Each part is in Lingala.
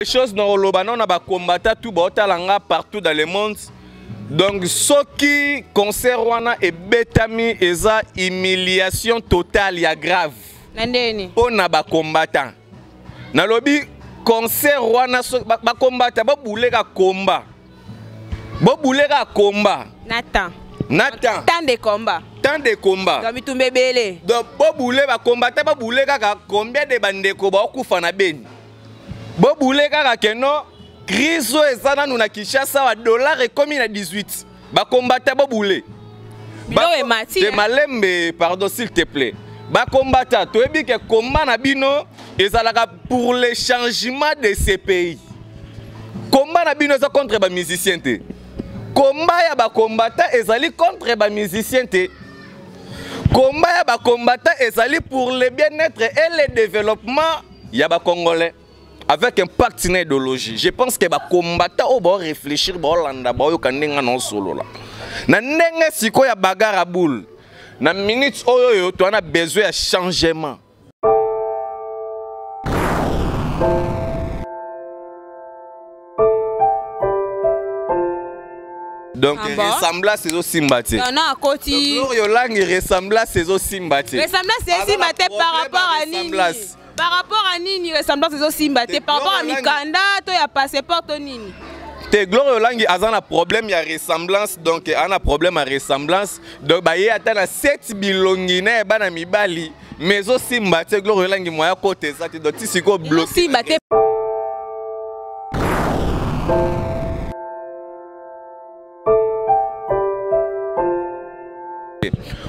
Chose na koloba nao na ba combattants tout baotala nga partout dans le monde. Donc soki concert wana ebetami eza humiliation totale ya grave. Na ndeni? Mpo na ba combattants. Nalobi concert wana so, ba, ba combattants babuleka combat. Bobuleka combat. Na temps. Na temps. Temps de combat. Temps de combat. Donc bitumba ebele. Donc bobule ba combattants babule kaka combien de bandeko baokufa na Beni. Bobule kaka ke non crise oyo eza nanu na Kinshasa wa dollar ekomi na 18. Ba combattants bobule. Biloko emati, Te hein? malembe, pardon s'il te plaît. Ba combattants toyebi ke combat na bino ezalaka pour le changement de ces pays. Combat na bino eza contre ba musiciens te. Combat ya ba combattants ezali contre ba musiciens te. Combat ya ba combattants ezali pour le bien-être et le développement ya ba Congolais. Avec un pacte na idéologie. Je pense que ba combattants oyo ba réfléchir, ba landa, ba yoka ndenga na solo la. Na ndenge siko ya bagarre à boule. Na minute oyo yo to na besoin ya changement. Donc, Ah bon? ressemblance ezo simba te. Non, non, akoti. Donc, Gloria Olangi, ressemblance ezo simba te. Ressemblance ezo simba te par rapport à nini? Ressemblance. Par rapport à nini ressemblance ezo simba te? Par rapport à Gloria Olangi. mikanda to ya passeport to nini? Te Gloria Olangi aza na problème ya ressemblance, donc a na problème ya ressemblance. Donc ba ye ata na 7 bilongi na bana mibali, mais ezo simba te Gloria Olangi moya kote eza te. Donc ti siko bloqué. Simba te.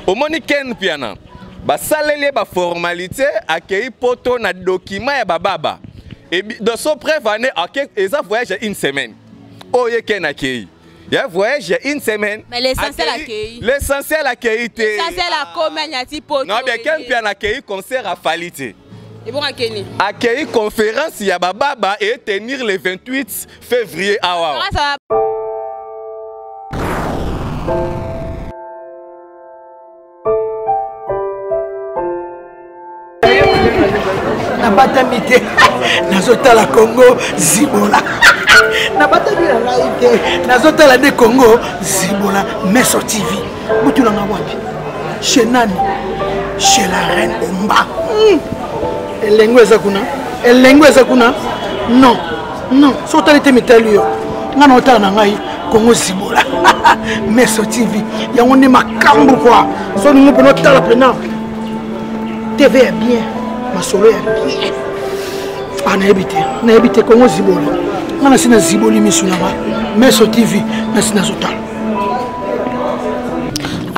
Omoni Ken Piana basaleli ye ba formalité akei poto na document ya bababa. Et dans son preuve année ake eza voyage ya une semaine. Oye Ken akei. Ya voyage ya une semaine. Mais l'essentiel akei. L'essentiel akei te. L'essentiel akoma nyati poto. Non bien Ken Piana akei concert a falité. Et bon akeni. Akei conférence ya bababa et tenir le 28 février awa. Ah, ça va. Nabatami te, nazotala Congo Zibola. Nabatami na ngai te, nazotala nde Congo Zibola Meso TV. Botulanga wapi? Chez nani? Chez la reine Omba. Elengo eza kuna. Elengo eza kuna. Non. Non, so otali te mitali yo. Nga na otala na ngai Congo Zibola. Meso TV. Yango nde makambo quoi. So ningo pena otala pena. TV ya bien, masolo ya bien. Ah, nayebi te, nayebi te Congo Zibola. Nga nasi na ziboli misu na nga. Meso TV nasi nazotala.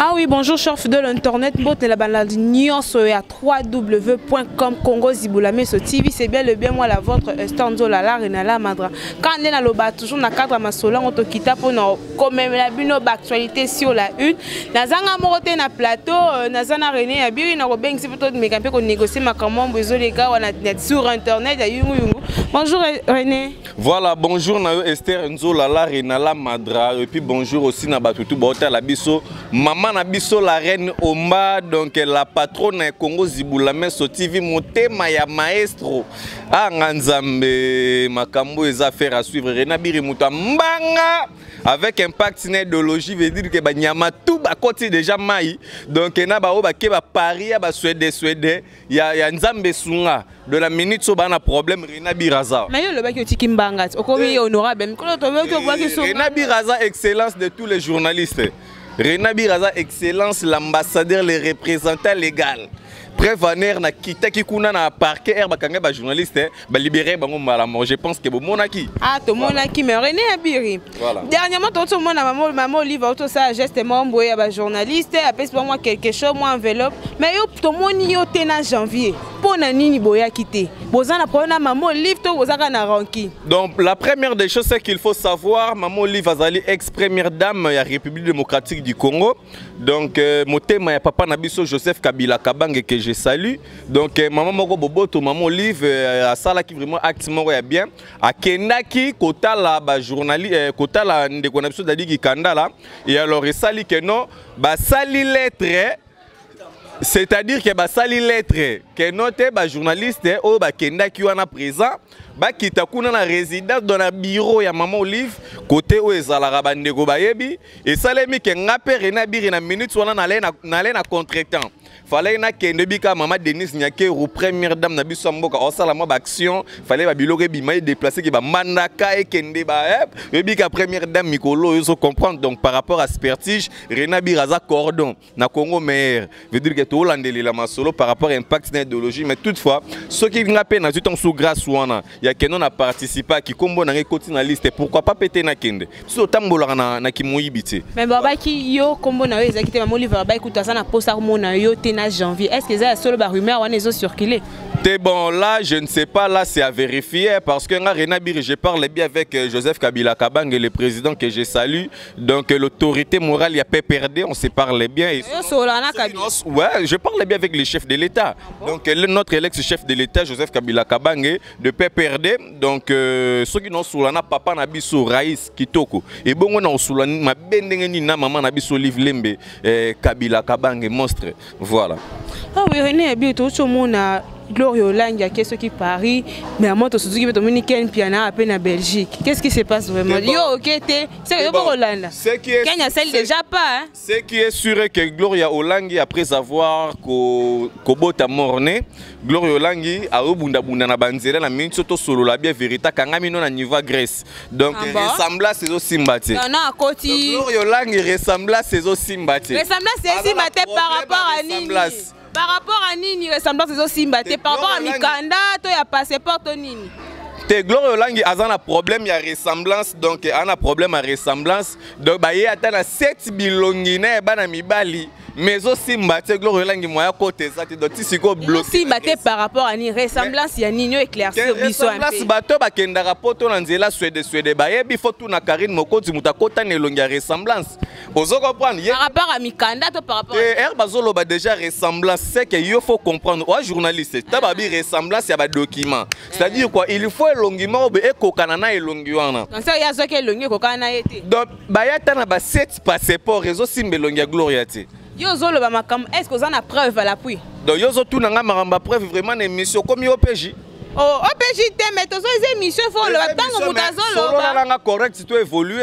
Ah oui, bonjour chers de l'internet, mbote la balade nyonso ya trois w point com Congo Zibola Meso TV, c'est bien le bien moi la vôtre Esther Nzola la Rena la Madra. Quand on est na loba toujours na cadre masolo on to kita pour na komemela bino ba actualité sur la une. Nazanga morote na plateau, nazana René ya biri na robeng si plutôt meka pe ko négocier makambo bezo les gars wana net sur internet ya yungu yungu. Bonjour René. Voilà, bonjour na yo Esther Nzola la Rena la Madra et puis bonjour aussi na batutu bota la biso maman na biso la reine Omba donc la patronne ya Congo Zibola Meso TV motema ya maestro. Ah nganzambe makambo eza faire à suivre René Biri muta mbanga avec impact na idéologie veut dire que ba nyama tout ba koti déjà mai donc na ba oba ke ba Paris ba Suède Suède ya ya Nzambe sunga de la minute so ba na problème René Biraza. Mais yo lobaki otiki mbanga okomi honorable mikolo to yoki obwaki so. René Biraza excellence de tous les journalistes. René Biraza excellence l'ambassadeur le représentant légal. Preuve en air na kitaki kuna na parquet air bakanga ba journaliste ba libérer bango malamu. Je pense que bo monaki. Ah to monaki mais René Abiri. Voilà. Dernièrement to to mona maman maman Olive auto ça geste mambo ya ba journaliste apesi ba moi quelque chose moi enveloppe mais yo to moni yo te na janvier. Pona nini boya kité. Bozana problème na maman Olive to bozaka na ranki. Donc la première des choses c'est qu'il faut savoir maman Olive azali ex-première dame ya République démocratique du Congo. Donc motema ya papa na biso Joseph Kabila Kabange que je salue. Donc maman moko boboto maman Olive asalaki vraiment acte moko ya bien. Akendaki kotala ba journaliste kotala ndeko na biso Dadiki Kandala et alors esali que non ba sali lettre C'est-à-dire que ba sali lettre que note ba journaliste oyo ba kendaki wana présent Bakita kuna na résidence, dans na bureau ya Mama Olive, côté oyo ezalaka, bandeko bayebi. Esalemi ke nga mpe René Abiri, na minute wana nale na contretemps, fallait nakende bika mama Denise Nyakeru, première dame na biso ya mboka, osala mwa baaction, fallait babiloko ebima, edéplacer ke bamandaka ekende ba ebika première dame mikolo oyo, comprendre. Donc par rapport à expertise, René Abiri aza cordon na Congo meilleur, veut dire que tolandelela masolo par rapport à impact na idéologie. Mais toutefois, soki nga mpe nazwi ntango su grâce wana ya kendo na participaki, kombo na ngai ekoti na liste, pourquoi pas pe te nakende? Biso totambolaka na kimoyibi te. Mais babaki yo, kombo na yo ezalaki te. Mama Olive babaki kutu aza na posa komona yo te na janvier. Est ce que eza ya solo, barumeur wana ezocircule? Te, bon, là, je ne sais pas, là, c'est à vérifier parce que nga René Abiri, je parle bien avec Joseph Kabila Kabange, le président que je salue. Donc, l'autorité morale, il y a PPRD, on se parle bien. Et yo solola na Kabila? Ouais, je parle bien avec les chefs de l'État. Donc, notre ex-chef de l'État, Joseph Kabila Kabange, de PPRD. Donc, ceux qui n'ont sous la papa na biso, Raïs Kitoko. Et bon, on a sous la ma bendenge na maman na biso Olive Lembe, Kabila Kabange, monstre. Voilà. Ah oui, René Abiri, tozomona Gloria Olangi ake soki Paris, mais amo tosuzuki mpe tomoni Ken Piana ape na Belgique. Qu'est-ce qui se passe vraiment? Bon. Yo oke te, seke yo Bon. bokolanda. Ce qui est, Ken asali déjà pas, hein? Ce qui est sûr est que Gloria Olangi, après avoir kobota morne, Gloria Olangi aobunda bunda na banzela na minso to solo la bien vérité kangami no na niveau ya Grèce. Donc Ah bon? ressemblance ezosimba te. Non, akoti. Donc, Gloria Olangi, ressemblance ezosimba te. Ressemblance esimba te par rapport à nini? Ressemblance. Par rapport à nini ressemblance ezosimba te? Te Par rapport à Gloria Olangi- mikanda to ya passeport to nini? Te, Gloria Olangi aza na problème ya ressemblance, donc aza na problème ya ressemblance. Donc baye ata na 7 bilongi na ye bana mibali, mais ezosimba te. Gloria Olangi moya kota eza te, donc ti sikoyo bloqué. Ezosimba te par rapport à nini? Ressemblance ya nini? Oyo éclaircir biso un Ressemblance, peu. Bato bakendaka poto na nzela swede swede bayebi, fo tuna Karine Mokonzi, moto akota na elongi ya ressemblance, ozo comprendre ye. Par rapport à mikanda to par rapport à Te, ere bazoloba déjà ressemblance, c'est que yo faut comprendre, oa journaliste ta babi ressemblance ya badocument, c'est-à-dire quoi? Il faut elongi moko boye ekokana na elongi wana. Donc ça, ye azwaki elongi ekokana na ye te? Donc baya ta na ba 7 passeport, ezosimba elongi ya Gloria te. Yo ozoloba makambo, est ce que oza na preuve à l'appui? Donc yo ozotuna nga makambo ya preuve vraiment na émission komi OPJ? Oh, OPJ te, mais tozo eza émission, fo oloba ntango moto Solola azoloba. nanga correct to évolue.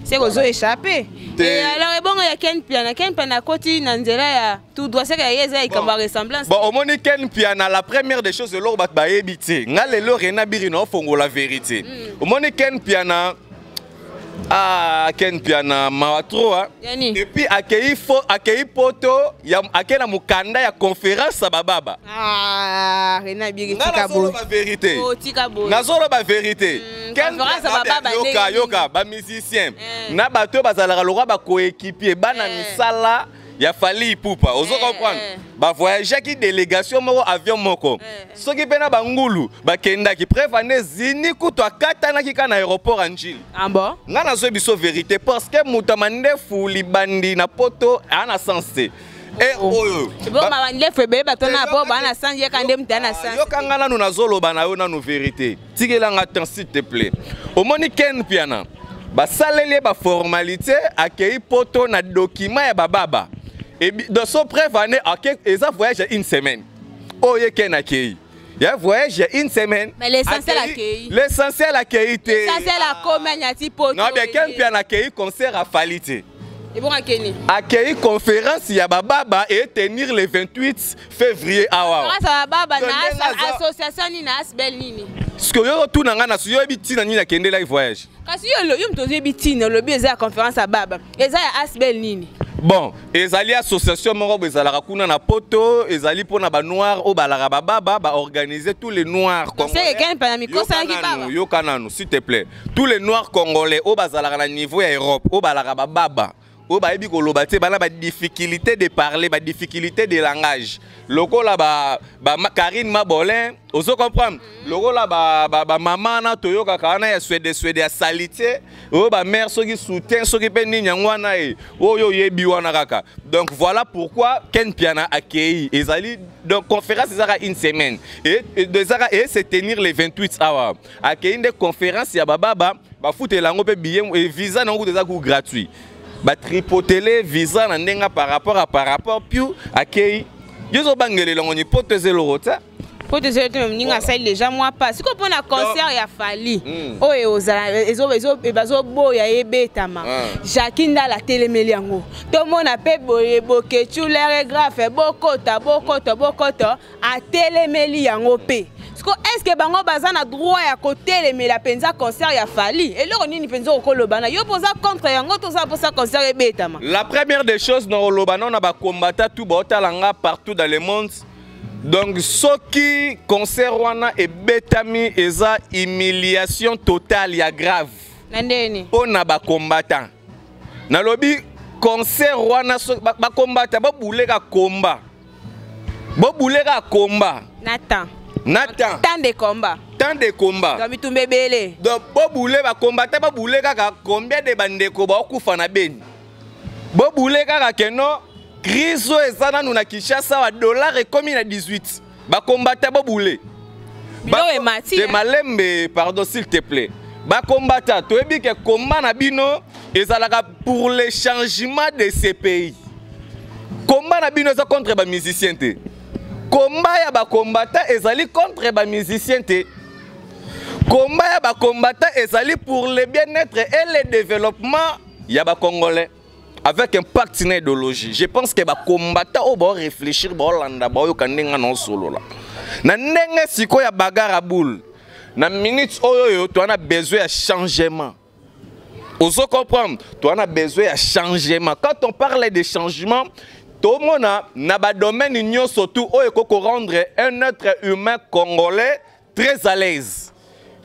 C'est kozo échappé. Te. Et alors, ebongo ya Ken Piana? Ken Piana akoti na nzela ya tout droit, seke ya ye eza likambo ya ressemblance? Bon, omoni Ken Piana, la première des choses, eloko bato bayebi te, nga lelo René Abiri na ofongola vérité. Omoni Ken Piana, ah, Ken Piana, mawa trop, hein. Yani? Et puis akei fo akei poto ya akei na mokanda ya conférence ya bababa. Ah, René Abiri, Nga tika boye. nazoloba vérité. Oh, tika boye. Nazoloba vérité. Ken Conférence ya Piana, bababa yoka, ndenge yoka, nini? Bamusicien Eh. na bato oyo bazalaka lokwa bacoéquipier bana misala ya Fally Ipupa, ozo comprendre? Eh. Bavoyageaki délégation moko, avion moko, soki mpe na bangulu bakendaki. Preuve ane, zini kutu akatanaki kaka na aéroport ya Njili. Ah bon? Nga nazoyebi biso vérité parce que moto ya mandefu libandi na poto aa na sens te e oyo. Bon, mandefu ebele, bato na po baa na sens, yeka nde moto aa na sens. Yokanga nanu, nazoloba na yo nanu vérité, tikelanga temps s'il te plaît. Omoni Ken Piana, basaleli ye baformalité, akei poto na document ya bababa. Donc so preuve ane, ake eza voyage ya une semaine oyo ye Ken akei ya voyage ya une semaine. Mais l'essentiel akei. L'essentiel akei te. L'essentiel akomi, anyati poto. Non bien, Ken Piana akei concert a Fally te. Ebongo akeni? Akei conférence ya bababa et tenir le 28 février awa. Grâce à baba Donc, na ndenge association nini na asbel nini? Parce que yo otuna nga na so, yo oyebi ntina nini akendelaki voyage? Kasi yo moto ozoyebi ntina, olobi eza ya conférence ya baba, eza ya asbel nini? Bon, ezali association moko boye ezalaka kuna na poto, ezali mpona banoir oyo balaka bababa, baorganiser tous les noirs. Seke Ken Piana mikosalaki Yoka baba. nanu, yoka nanu s'il te plaît. Tous les noirs congolais oyo bazalaka na niveau ya Europe, oyo balaka bababa, oyo bayebi koloba te, bana badifficulté de parler, badifficulté de langage, lokola ba Karine Mabolin, ozo comprendre, lokola bamama na toyokaka wana ya swede swede ya salité, oyo bamare soki soutien soki mpe nini yango wana ye oyo oyebi wana kaka. Donc voilà pourquoi Ken Piana akei, ezali donc conférence ezaka une semaine et ezaka e se tenir le 28 awa. Akei nde conférence ya bababa, bafutela yango mpe billet et visa nango kutu eza ku gratuit, batripotele visa na ndenge par rapport à par rapport piu akei. Yo ozobangela elongo ni poto eza eloko te. Po tozali te, moninga asali déjà mwa pas sikoyo mpo na concert ya Fally oyo ozala bazoboya ebetama. Jacki Ndala atelemeli yango. Tomona mpe boye Bokecu lere graphe bokota bokota bokota atelemeli yango mpe. Siko est ce que bango baza na droit ya kotelemela mpenza concert ya Fally? Eloko nini mpenza okoloba na yo mpo oza contre yango? Toza mposa concert ebetama. La première des choses, nakoloba nao na bacombattants tout baotala nga partout dans le monde. Donc soki concert wana ebetami, eza humiliation totale ya grave. Na ndeni? Mpo na bacombattant, nalobi concert wana, bacombattants babuleka komba, bobuleka komba. Na temps. Na temps. Temps de combat. Temps de combat. Donc bitumba ebele. Donc bobule, bacombattants babule kaka combien de bandeko baokufa na Beni. Bobule kaka keno crise oyo eza nanu na Kinshasa wa dollar ekomi na 18. Bacombattants bobule. Biloko emati. Te, malembe, pardon, s'il te plaît. Bacombattants, toyebi ke combat na bino ezalaka pour le changement de ces pays. Combat na bino eza contre bamusicien te. Combat ya bacombattants ezali contre bamusicien te. Combat ya bacombattants ezali pour le bien-être et le développement ya bacongolais avec impact na idéologie. Je pense que bacombattants oyo baoréfléchir, baolanda, baoyoka ndenge na osolola na ndenge sikoyo ya bagarre ya boule na minute oyo. Oyo toza na besoin ya changement, ozo comprendre? Toza na besoin ya changement. Quand on parle de changement, tomona na badomaine nyonso tu oyo ekoki korendre un être humain congolais très à l'aise,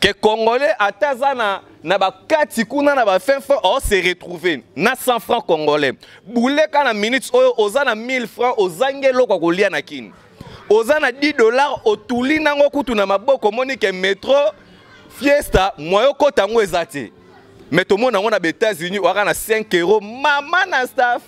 ke congolais ata aza na bakati kuna na bafin fond ose retrouver na 100 francs congolais. Buleka na minute oyo oza na 1000 francs, ozangi eloko ya kolia na kini, oza na 10 $ otuli nango kutu na maboko, omoni ke metro fiesta moyo okota yango eza te. Mais tomona yango na baÉtats-Unis, waka na 5 € mama na staff.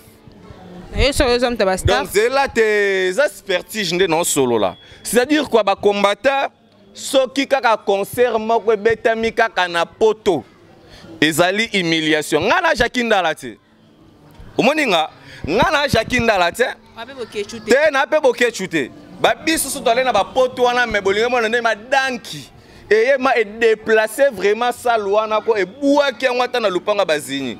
Ye soki oza moto ya Donc bastaff. Zela te, eza expertise nde naosolola. C'est-à-dire quoi? Bacombattants, soki kaka concert moko ebetami kaka na poto, ezali humiliation. Ngai na Jacki Ndala te, omoni nga, ngai na Jacki Ndala te. Wape Bokecu te. Te, na mpe Bokecu te. Babisusu toale na bapoto wana, me bolingi mona nde madanki eyema edéplace vraiment salle wana ko ebwaki yango ata na lupanga bazini.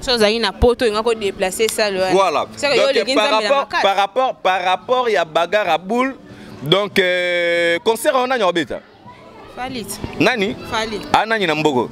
So ozalaki na poto, olinga kodéplace salle wana. Voilà. Seke yo Donc, olingi par Nzambe na rapport, makasi. par rapport ya bagarre à boule, donc concert wana nani obeta? Fally. Nani? Fally. Ah, nani na mboko?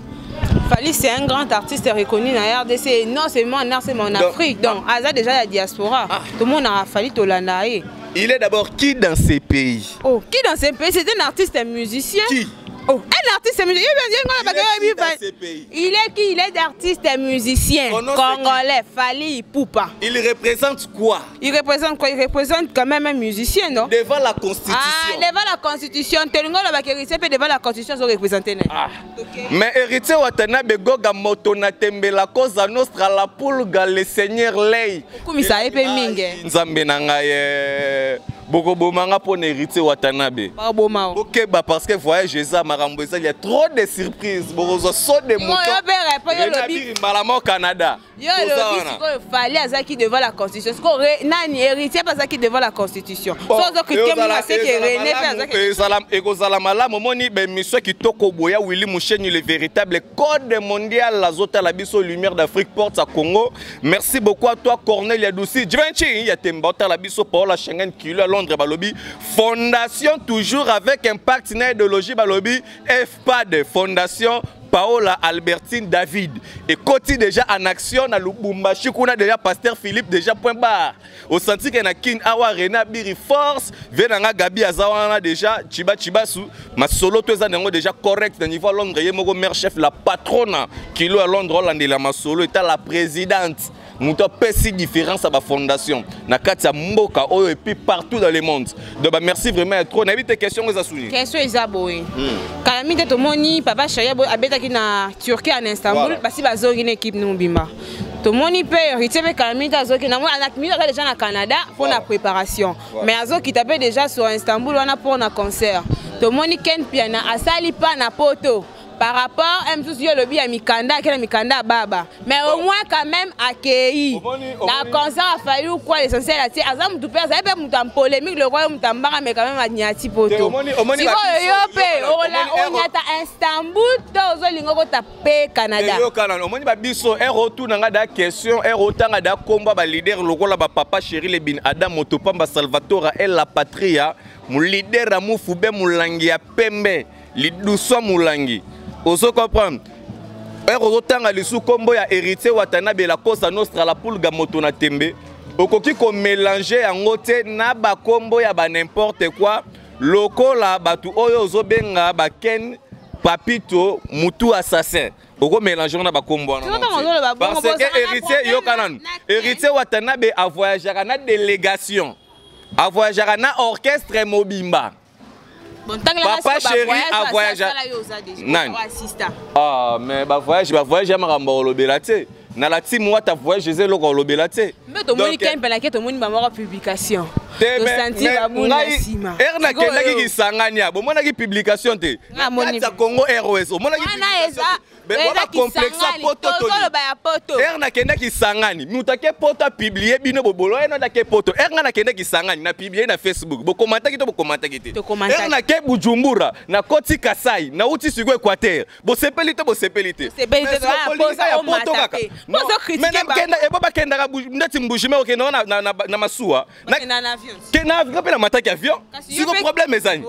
Fally, c'est un grand artiste reconnu na RDC, et non seulement en RDC, mais en Donc, Afrique. Donc, aza déjà la diaspora. Tout le monde a Fally tolanda ye. Il est d'abord qui dans ces pays? Oh, qui dans ce pays? C'est un artiste un musicien. Qui? Oh, un artiste musicien. Il est qui dans ces pays? Il est qui? Il est d'artiste musicien Son nom, c'est congolais, Fally Ipupa. Il représente quoi? Il représente quoi? Il représente quand même un musicien, non? Devant la constitution. Ah, devant la constitution. Tolingo la bakérité devant la constitution, ils ont représenté. Ah. Ok. Mais héritier Watanabe Goga moto na tembela Cosa Nostra la pulga le seigneur lei. Okumisa ye mpe mingi. Nzambe na ngai bokobomanga mpo na héritier Watanabe. Bakoboma o. Bokeba, parce que voyage eza makambo ezali ya trop de surprise, bokozwa saut de Yo mpe repo yo lobi. Renabiri mbala moko Canada. Yo Toza lobi wana. sikoyo Fally azalaki devant la constitution. Sikoyo nani, héritier mpe azalaki devant la constitution. Bon, So ozocritiquer mingi, aseke ezala René mpe malamu, azalaki. Ekozala malamu. Omoni baémission kitoko boya, Willi Musheni, le véritable code mondial, azotala biso Lumière d'Afrique, porte à Congo. Merci beaucoup à toi, Cornel Yadoussi Djvenchi ya Temba, otala biso Paola Schengen Kilo à Londres. Balobi fondation toujours avec impact na idéologie. Balobi FPAD, fondation Paola Albertine David ekoti déjà en action na Lubumbashi kuna déjà. Pasteur Philippe déjà, point barre. Osenti ke na Kin awa, Rena Biri force vie nanga, Gabi aza wana déjà, Chiba Chibasu masolo to eza nango déjà correct na niveau ya Londres. Ye moko mère chef, la patrona kilo ya Londres, olandela masolo eta la présidente, moto apesi différence ya bafondation na kati ya mboka oyo et puis partout dans le monde. Donc bah, merci vraiment ya trop. Nayebi te question eza suni. Question eza boye: kala mingi te, tomoni papa Shaya boye abetaki na Turquie, na Istanbul. Basi bazongi na équipe mobimba. Tomoni mpe héritier mpe kala mingi te azoki mingi, aza déjà na Canada mpona préparation. Mais azokita mpe déjà sur Istanbul wana mpona concert. Tomoni Ken Piana asali pa na poto. Par rapport à mosusu, yo olobi ya mikanda, ake na mikanda ya baba, mais au moins quand même akei na concert a Fally ou quoi. L'essentiel, atie, aza mutu mpe azali mpe mutu ya polémique, le roi mutu ambanga, mais quand même anyati poto. Sikoyo yo mpe onyata Istanbul to ozolinga okota mpe Canada? Eyokana, omoni babiso ere otuna nga da question, ere otanga da komba baleader lokola bapapa Chéri le bin Adam Motopamba Salvatora El la Patria, moleader ya mufube, molangi ya pembe, liduswa molangi, ozo comprendre? Ere ozotanga lisu kombo ya Héritier Watanabe, la Cosa Nostra, la Pulga, moto na tembe, okoki komélanger yango te na bakombo ya ba n'importe quoi lokola bato oyo ozobenga baken Papito mutu assassin. Okomélanger na bakombo wana, parce que Héritier, yoka nanu, Héritier Watanabe avoyageaka na délégation, avoyageaka na orchestre mobimba. Papa Chéri avoyage nani? Ah, mais bavoyage, bavoyage ya makambo olobela te na la team Wata. Voyage eza eloko olobela te. Mpe tomoni kempelake, tomoni bamoko publication, tosanti babuna nsima. Ere nakendaki Kisangani, ya bomonaki publication te na kati ya Congo ROS? Omonaki bacomplexe poto? Ya poto. Ere nakendaki Kisangani, moto ake poto apublier, bino bobolo eno nake poto. Ere nga nakendaki Kisangani, na publier na Facebook, bokomantaki to bokomantaki te? Ere nake Bujumbura, nakoti Kasai, nauti sikoyo Équateur, bosepeli to bosepeli te? Ya poto kaka ebo bakendaka ndeti Mbujima, okendaka na masuwa, na avion mpe na mataki avion. Siko problème ezani?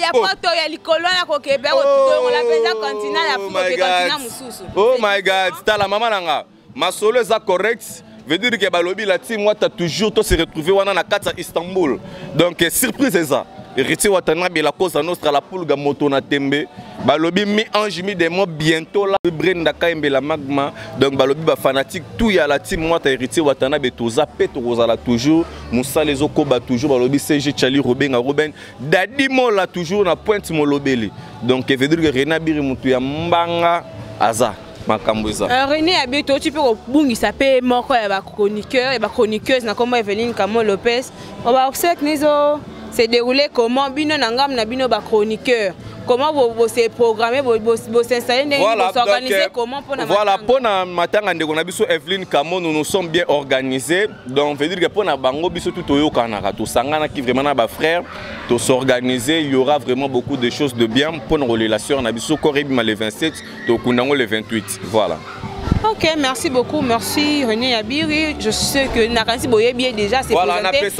Ya poto ya likolo wana, kokebe kotongola mpenza continent ya Afrique, continent mosusu. Oh my God, tala mama na nga, masolo eza correct. Veut dire que balobi la team Wata toujours to se retrouver wana na kati ya Istanbul. Donc surprise eza Héritier Watanabe, la Cosa Nostra, la Pulga, moto na tembe. Balobi mi ange mi démon bientôt là, Brenda Kaembe la magma. Donc balobi ba fanatique tout ya la team Wata, Héritier Watanabe, toza pe tokozala toujours, mosala ezokoba toujours. Balobi CG Chali Robenga Ruben Dadi Mola toujours na pointe molobeli. Donc veut dire que Rena Biri mutu ya mbanga aza makambo eza. René Abi, toti mpe kobungisa mpe moko ya bachroniqueur, ya bachroniqueuse na nkombo Eveline Camo Lopez. Baobsèques nizo se dérouler comment? Bino na ngambo na bino bachroniqueur, comment bose programme, bos'installer ndenge, bos'organiser comment mpona? Voilà, mpona matanga ndeko na biso Eveline Camo, nous nous sommes bien organisés. Donc veut dire que mpona bango, biso tout toyokanaka, tosanganaki vraiment na bafrère, tos'organiser. Il y aura vraiment beaucoup de choses de bien mpona kolela sœur na biso. Corps ebima le 27, tokunda yango le 28, voilà. Ok, merci beaucoup. Merci René Yabiri. Je sais que Nakansi Boyebi déjà, c'est voilà, présenté.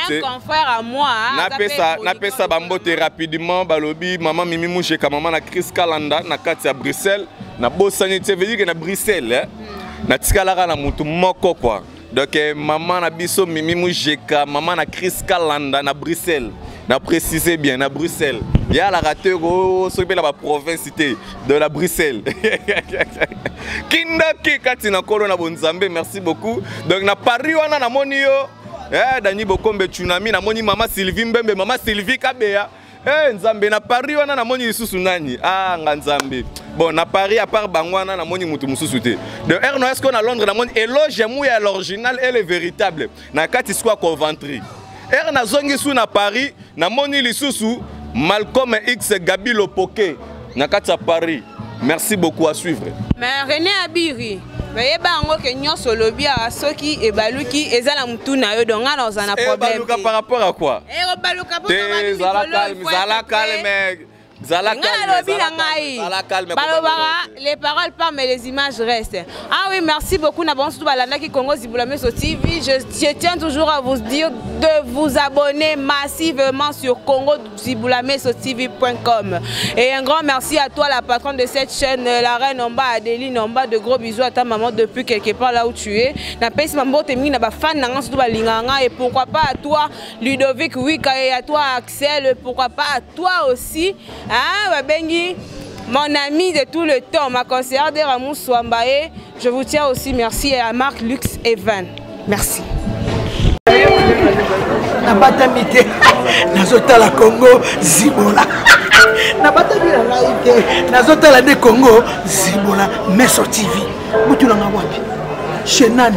C'est un confrère à moi. Napesa, napesa bambote rapidement. Balobi, maman Mimi Moucheka, maman na Chris Kalanda, na kati ya Bruxelles, na bosani te, veut dire que na Bruxelles, hein, na tikalaka na mutu moko quoi. Donc maman na biso Mimi Moucheka, maman na Chris Kalanda na Bruxelles. Na préciser bien, na Bruxelles. Ya la raté soki mpe na baprovince te, de la Bruxelles. Kindaki kati na nkolo na bonzambe, merci beaucoup. Donc na Paris wana namoni yo Dani Bokombe Tsunami, namoni mama Sylvie Mbembe, mama Sylvie Kabeya. Nzambe, na Paris wana namoni lisusu nani? Ah, nga Nzambe. Bon, na Paris, à part bango wana, namoni mutu mosusu te. De r no est na Londres, namoni Éloge Muya, l'original et le véritable, na kati sikoya Coventry. R nazongi su na Paris, namoni lisusu Malcolm X, Gabi Lopoke na kati ya Paris. Merci beaucoup, à suivre. Mais René Abiri, bayeba yango ke nyonso olobi awa, soki ebaluki, eza na mutu na yo. Donc nga na oza na problème. Ebaluka par rapport à quoi? Ebaluka. Te, zala calme, zala calme, zala. Nga nalobi na ngai, balobaka les paroles parlent mais les images restent. Ah oui, merci beaucoup na bango surtout balandaki Congo Zibula Meso TV. Je tiens toujours à vous dire de vous abonner massivement sur Congo Zibula Meso TV.com et un grand merci à toi, la patronne de cette chaîne, la reine Omba Adeline Omba. De gros bisous à ta maman depuis quelque part là où tu es. Napesi mambote mingi na bafan na nga surtout balingaka nga, et pourquoi pas à toi Ludovic Wika, et à toi Axel, pourquoi pas à toi aussi, hein, babengi mon ami de tout le temps, ma conseillère de Ramous Swambaye. Je vous tiens aussi merci, et à Marc Lux Evan. Merci. Nabatami te, nazotala Congo Zibola. Nabatami na ngai te, nazotala nde Congo Zibola Meso TV. Botulanga wapi? Chez nani?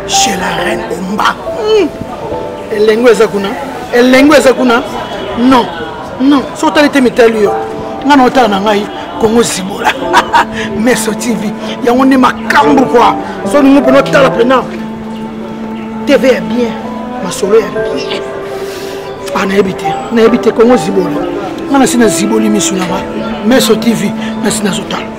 Chez la reine Omba. Elengo eza kuna, elengo eza kuna. Non, non, so otali te, mitali yo. Ngai na otala na ngai. Congo Zibola Meso TV yango nde makambo kua so olingi mpena otala mpena TV ya bien, masolo ya bien. Ah, nayebi te, nayebi te. Congo Zibola, nga nasi naziboli misu na nga. Meso TV nasi nazotala.